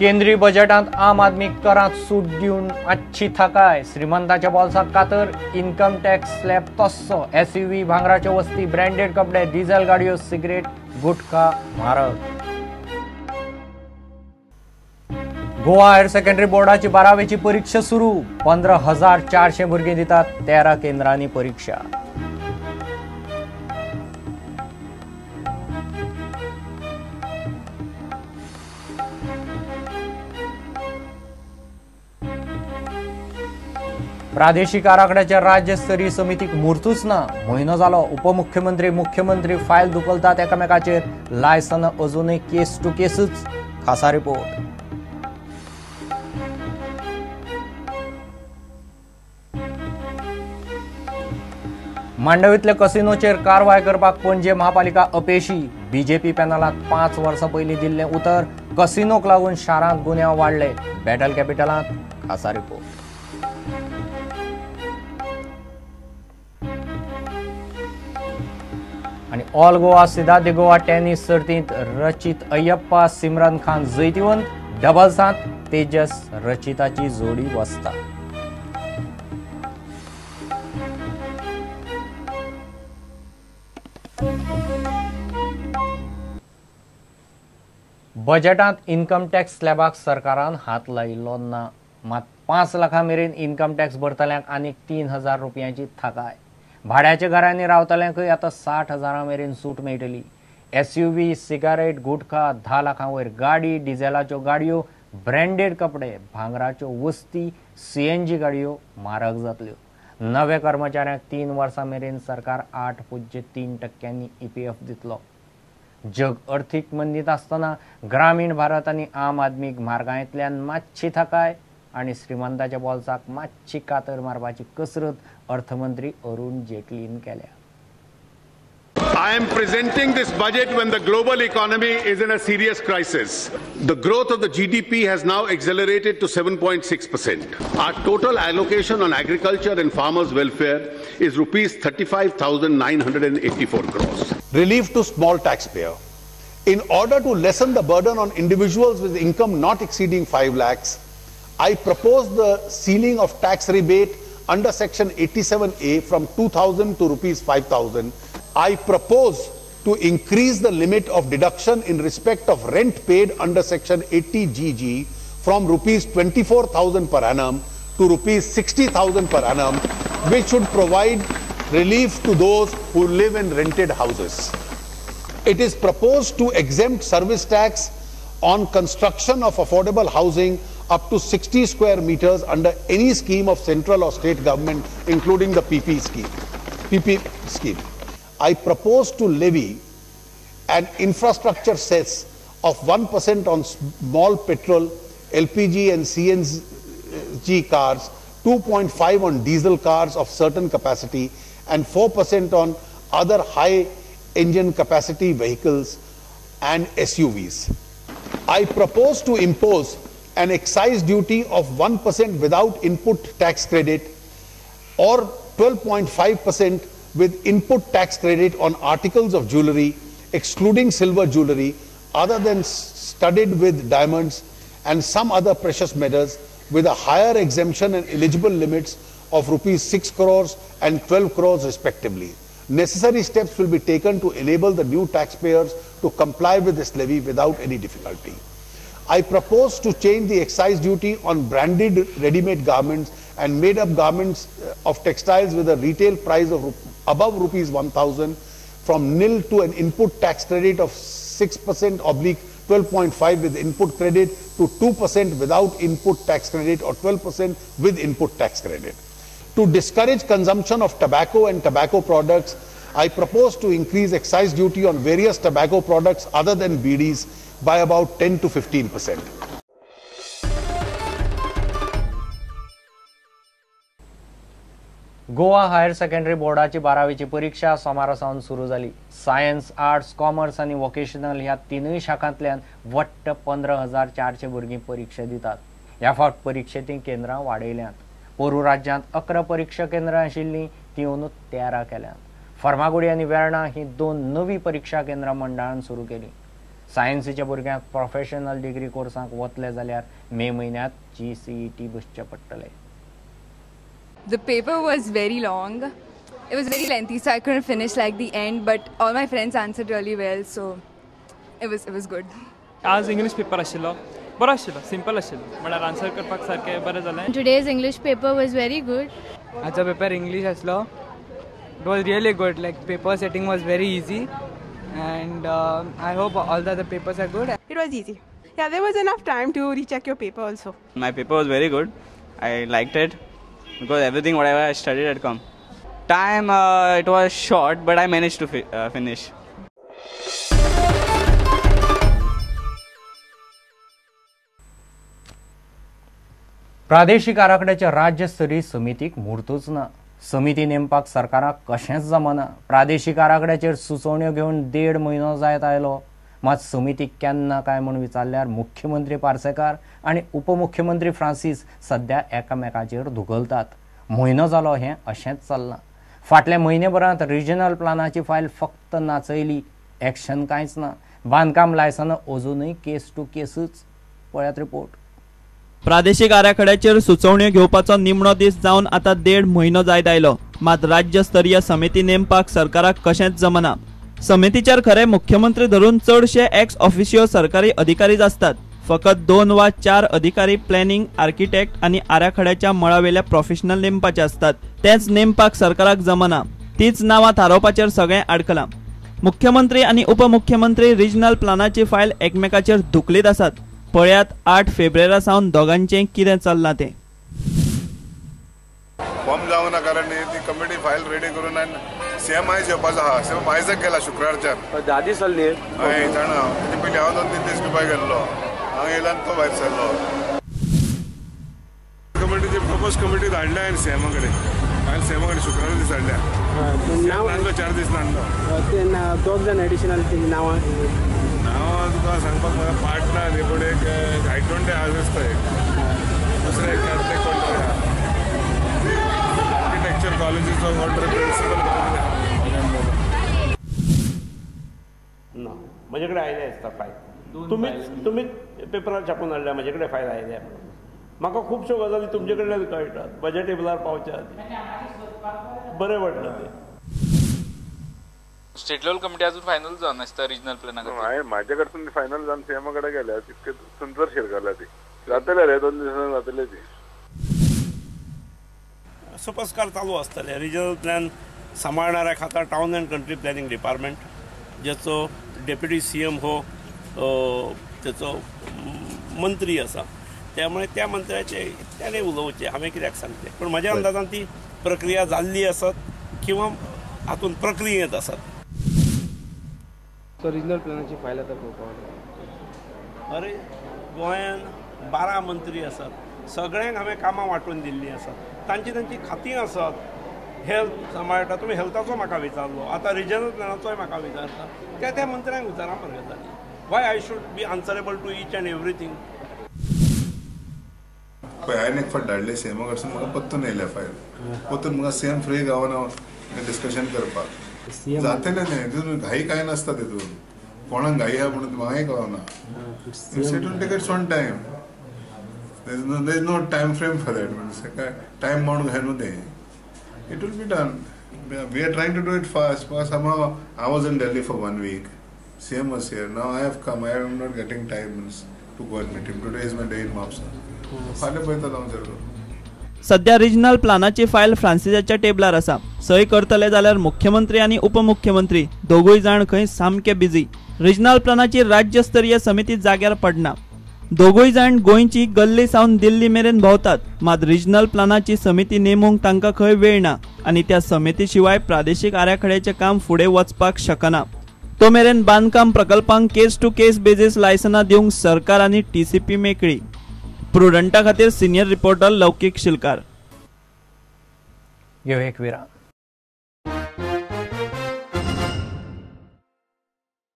केंद्रीय बजेटांत आम आदमी करांत सूट दिवन मातशी थाकाय. श्रीमंताच्या बोल्साक कातर, इन्कम टॅक्स स्लॅब तस्सो, एसयूव्ही, भांगराच्यो वस्ती, ब्रँडेड कपडे, डिझेल गाडयो, सिगरेट, गुटखा म्हारग. गोवा हायर सेकंडरी बोर्डाची 12वीची परीक्षा सुरू. 15,400 भुरगीं दितात 13 केंद्रांनी परीक्षा. प्रादेशिक आराखड्याच्या राज्यस्तरीय समितीक मुहूर्तूच ना. म्हयनो जालो उपमुख्यमंत्री मुख्यमंत्री फायल धुकलतात एकामेकाचेर. लायसन अजूनय केस टू केसूच. खासा रिपोर्ट. मांडवींतल्या कसिनोचेर कारवाय करपाक पणजे महापालिका अपेशी. बीजेपी पॅनलाक 5 वर्सां पयलीं दिल्लें उतर. कसिनोक लागून शारांत गुन्यांव वाडले. बॅटल कॅपिटलांत खासा रिपोर्ट. आनी ऑल गोवा सिदाद गोवा टेनिस सर्तींत रचित अय्यप्पा सिमरन खान जैतिवंत. डबल्सांत तेजस रचिताची जोडी वसता. बजेटांत इन्कम टॅक्स स्लॅबाक सरकारान हात लायिल्लो ना. मात 5 लाखां मेरेन इन्कम टॅक्स भरतल्यांक आनीक 3,000 रुपयांची थाकाय. भाड्याच्या घरांनी रावतल्यांकय आतां 60,000 मेरेन सूट मेळटली. एसयूव्ही, सिगारेट, गुटखा, 10 लाखां वयर गाडी, डिझेलाच्यो गाडयो, ब्रँडेड कपडे, भांगराच्यो वस्ती, सीएनजी गाडयो म्हारग जातल्यो. नव्या कर्मचाऱ्यांक 3 वर्सां मेरेन सरकार 8.3% ईपीएफ दितलो. जग अर्थीक मंदीत आसतना ग्रामीण भारत आनी आम आदमीक म्हारगायेंतल्यान मातशी थाकाय आनी श्रीमंताच्या बोल्साक मातशी कातर मारपाची कसरत अर्थमंत्री अरुण जेटलीन केल्या. I am presenting this budget when the global economy is in a serious crisis. The growth of the GDP has now accelerated to 7.6%. Our total allocation on agriculture and farmers' welfare is rupees 35,984 crores. Relief to small taxpayer. In order to lessen the burden on individuals with income not exceeding 5 lakhs, I propose the ceiling of tax rebate under section 87A from 2,000 to rupees 5,000. I propose to increase the limit of deduction in respect of rent paid under section 80GG from rupees 24,000 per annum to rupees 60,000 per annum, which should provide relief to those who live in rented houses. It is proposed to exempt service tax on construction of affordable housing up to 60 square meters under any scheme of central or state government, including the PP scheme. I propose to levy an infrastructure cess of 1% on small petrol, LPG and CNG cars, 2.5 on diesel cars of certain capacity, and 4% on other high engine capacity vehicles and SUVs. I propose to impose an excise duty of 1% without input tax credit or 12.5% with input tax credit on articles of jewellery, excluding silver jewellery, other than studded with diamonds and some other precious metals, with a higher exemption and eligible limits of rupees 6 crores and 12 crores respectively. Necessary steps will be taken to enable the new taxpayers to comply with this levy without any difficulty. I propose to change the excise duty on branded ready-made garments and made-up garments of textiles with a retail price of above rupees 1,000 from nil to an input tax credit of 6% oblique 12.5 with input credit to 2% without input tax credit or 12% with input tax credit. To discourage consumption of tobacco and tobacco products, I propose to increase excise duty on various tobacco products other than BDs by about 10 to 15%. Goa higher secondary बोर्डाची 12वीची परीक्षा सोमारा सावन सुरू जाली. Science, arts, commerce आनी vocational ह्या तिनूय शाखांतल्यान वट्ट 15,400 भुरगीं परीक्षा दितात. ह्या फावट परिक्षेची केंद्रां वाडयल्यांत. पोरू राज्यांत 11 परीक्षा केंद्रां आशिल्लीं ती अंदू 13 केल्यांत. फर्मागुडी आनी वेर्णा ही 2 नवी परीक्षा केंद्रां मंडळान सुरू केलीं. सायन्सीच्या भुरग्यांक प्रोफेशनल डिग्री कोर्सांक वतले जाल्यार मे म्हयन्यांत GCET बसचें पडटलें. The paper was very long. It was very lengthy, so I couldn't finish like the end, but all my friends answered really well, so it was good. आज इंग्लिश पेपर आशिल्लो, बरो आशिल्लो, simple आशिल्लो, म्हळ्यार answer करपाक सारकें बरें जालें. Today's English paper was very good. आजचो पेपर इंग्लिश आसलो. It was really good. Like paper setting was very easy, and I hope all the other papers are good. It was easy. Yeah, there was enough time to recheck your paper also. My paper was very good. I liked it because everything whatever I studied had come. Time it was short, but I managed to finish. प्रादेशिक आराखड्याच्या राज्यस्तरीय समितीक म्हूर्तूच ना. समिती नेमपाक सरकाराक कशेंच जमना. प्रादेशिक आराखड्याचेर सुचोवण्यो घेवन 1.5 म्हयनो जायत आयलो. मात समिती केन्ना काय म्हूण विचारल्यार मुख्यमंत्री पार्सेकार आनी उपमुख्यमंत्री फ्रांसीस सद्या एकामेकाचेर धुकलतात. म्हयनो जालो हें अशेंच चल्लां. फाटल्या म्हयनेभरांत रिजनल प्लानाची फायल फक्त नाचयली, एक्शन कांयच ना. बांदकाम लायसनां अजुनूय केस टू केसूच. पळयात रिपोर्ट. प्रादेशिक आराखड्याचेर सुचोवण्यो घेवपाचो निमणो दीस जावन आतां 1.5 म्हयनो जायत आयलो. मात राज्यस्तरीय समिती नेमपाक सरकाराक कशेंच जमना. समितीचेर खरें मुख्यमंत्री धरून चडशे एक्स ऑफिशियो सरकारी अधिकारीच आसतात. फकत 2 वा 4 अधिकारी प्लॅनिंग, आर्किटेक्ट आनी आराखड्याच्या मळावेल्या प्रोफेशनल नेमपाचे आसतात. तेंच नेमपाक सरकाराक जमना. तीच नांवां थारोवपाचेर सगळें आडकलां. मुख्यमंत्री आनी उपमुख्यमंत्री रिजनल प्लानाची फायल एकमेकाचेर धुकलीत आसात. पळयात 8 फेब्रुवारी सावन दोगांचें कितें चल्लां तें. फॉर्म जावना कारण ती कमिटी फायल रेडी करून सीएम आयज येवपाचो आहा. सीएम आयजच गेला शुक्रारच्यान. 10 दीस जाले. हय जाणा, तेजे पयलीं हांव 2-3 दीस दुबाय गेल्लो. हांव येयला आनी तो भायर सरलो. कमिटीची प्रपोज कमिटी धाडल्या हांवें सीएमा कडेन. फायल सीएमा कडेन शुक्रारा दीस धाडल्या. नासलो 4 दीस नासलो. दोग जाण एडिशनल नांवां नांवां तुका सांगपाक म्हाका पाट ना न्ही, पूण एक गायटोंडे आहा दिसता, एक दुसरें एक ते कोण तरी आहा आर्किटेक्चर कॉलेजीचो कोण तरी प्रिंसिपल ना. म्हजे कडेन आयले आसता फायल. तुमी पेपरार छापून हाडल्या, म्हजे कडेन फायल आयल्या म्हणून. म्हाका खुबश्यो गजाली तुमचे कडल्यान कळटात, म्हज्या टेबलार पावच्या आदी. बरें वाटलें तें. स्टेट लेवल कमिटी अजून फायनल जावन आसता रिजनल प्लॅना खातीर. हांवें म्हाजे कडसून फायनल जावन सीएमा कडेन गेल्या, तितके सुंदर शिरकल्या ती. जातले रे 2 दिसांनी जातले ती. सोपस्कार चालू आसतले. रिजनल प्लॅन सांबाळणाऱ्या खाता town and country planning department, ज्याचो डेप्युटी सीएम हो तेचो मंत्री आसा, त्यामुळे त्या मंत्र्याचे त्याने उलोवचें, हांवें कित्याक सांगचें. पूण म्हज्या अंदाजान ती प्रक्रिया जाल्ली आसत किंवा हातूंत प्रक्रियेंत आसत. सो रिजनल प्लॅनाची फायल आतां पळोवपाक. अरे गोंयान 12 मंत्री आसात, सगळ्यांक हांवें कामां वांटून दिल्लीं आसात, तांची तांची खातीं आसात. हेल्थ सांबाळटा, तुमी हेल्थाचो म्हाका विचारलो, आतां रिजनल प्लॅनाचोय म्हाका विचारता. त्या त्या मंत्र्यांक विचारा मरे गजाली. Why I should be answerable to each and everything. पळय हांवें एक फावट धाडले सीएमा कडसून, म्हाका परतून येयल्या फायल. परतून म्हाका सीएम फ्री गावना डिस्कशन करपाक. जातलें न्ही तितून घाई कांय नासता, तितून कोणाक घाई आहा म्हणून म्हाकाय कळना. It will take its own time. There is no time frame for that. Means time bound घाय न्हू तें. It will be done. We are trying to do it fast because somehow I was in Delhi for 1 week. CM was here. Now I have come. I am not getting time to go and meet him. Today is my day in Mapsa. फाल्यां पळयतलो हांव sir. सध्या regional प्लानाची file फ्रांसिसाच्या टेबलार आसा. सय करतले जाल्यार मुख्यमंत्री आनी उपमुख्यमंत्री दोगूय जाण खंय सामके बिजी. रिजनल प्लानाची राज्यस्तरीय समिती जाग्यार पडना. दोगूय जाण गोंयची गल्ली सावन दिल्ली मेरेन भोंवतात, मात रिजनल प्लानाची समिती नेमूंक तांकां खंय वेळ ना आनी त्या समिती शिवाय प्रादेशिक आराखड्याचें काम फुडें वचपाक शकना. तो मेरेन बांदकाम प्रकल्पांक केस टू केस बेजीस लायसनां दिवंक सरकार आनी टीसीपी मेकळी. प्रुडंटा खातीर सिनियर रिपोर्टर लौकीक शिलकार. घेवया एक विराम.